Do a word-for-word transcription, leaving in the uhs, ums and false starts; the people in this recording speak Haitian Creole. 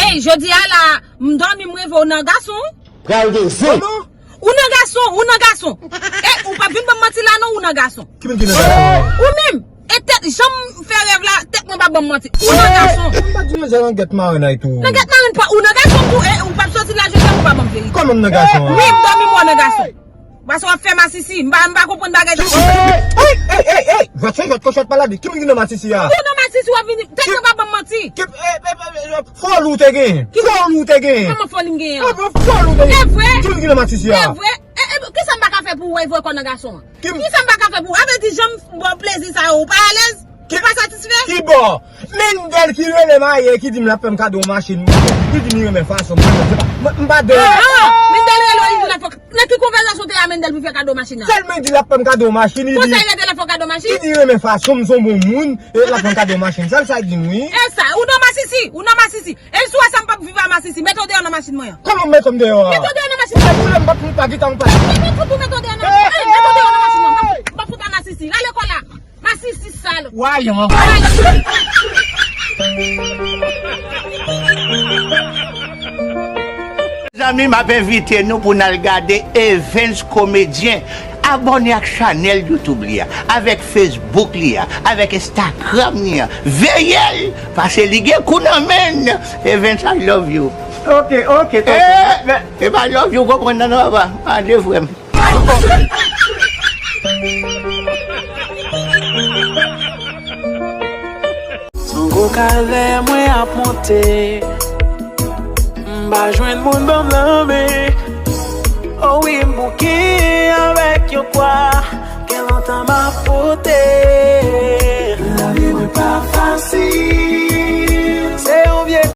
Ey, jodi a la, m dòmi, m reve w nan gason. Pral gen zen. Ou nan gason, ou nan gason. E ou p ap vin ban m manti la non, ou nan gason. Ki moun ki nan gason? Ou menm. E tèt, jan m fè rèv la, tèt mwen pa ban m manti. Ou nan gason. M pa di manzè nan gèt marenn ay tou. Nan gèt marenn pa, ou nan gason tou, e ou p ap soti la jodi a pou pa ban m verite. Kòman m nan gason an? Wi, m dòmi m wè w nan gason. Paske w ap fè masisi. M pa, m pa konprann bagay sa. Ey, ey, ey, ey! Jwèt se jwèt, kochòt pa lade. Ki moun ki nan masisi a? Ou nan masisi, w ap vini. Tèt mwen pa ban m manti. Ki, e, e, e, e, foli w te genyen. Foli w te genyen. Kòman foli m genyen? Ah, bon, foli w te genyen. E vre? Ki moun ki nan masisi a? E vre? E, e, kisa m pa ka fè pou ou wè vre kò nan gason an? Kisa m pa ka fè pou ou? A vle di jan m ba w plezi sa yo, ou pa alèz? Ou pa satisfè? Ki bò? Mendel ki rele m ayè, ki di m l ap fè m kado yon machin. Ki di m li renmen fason m. Mwen, se pa, mwen, m pa de. Ah, Mendel rele w, li di l ap fè. Nan ki konvèsasyon w te a Mendel pou fè kado machin nan? Sèlman li di l ap fè m kado yon machin, li di. Konsa li rete l ap fè w kado machin? Li di renmen fason m, se yon bon moun, e l ap fè m kado yon machin. Sèl sa li di m, wi. E sa, ou nan masisi, ou nan masisi. E si w wè sa m p ap viv a masisi, mete w deyò nan machin mwen an. Kòman m mete w deyò a? Mete w deyò nan machin mwen. Ou lè m p ap fout pa gita, ou pa. Mete w fout, ou mete w deyò nan machin. Ey, mete w deyò nan machin mwen. M p ap fout a masisi. Rale kò la. Masisi sal. Wayan. Zanmi, m ap envite nou pou n al gade Evens Komedyen. Abòne ak chanèl YouTube li a, avèk Facebook li a, avèk Instagram li a. Veye l, paske li gen kou nan men l. Evens, I love you. Ok, ok, tonton. E, e pa love you, konprann nan, non, papa? Ade, frè m. Son gwo kalè mwen ap monte. M pa jwenn moun ban m lanmen. O wi, m bouke avèk yon kwa. Gen lontan m ap pote. Lavi mwen pa fasil.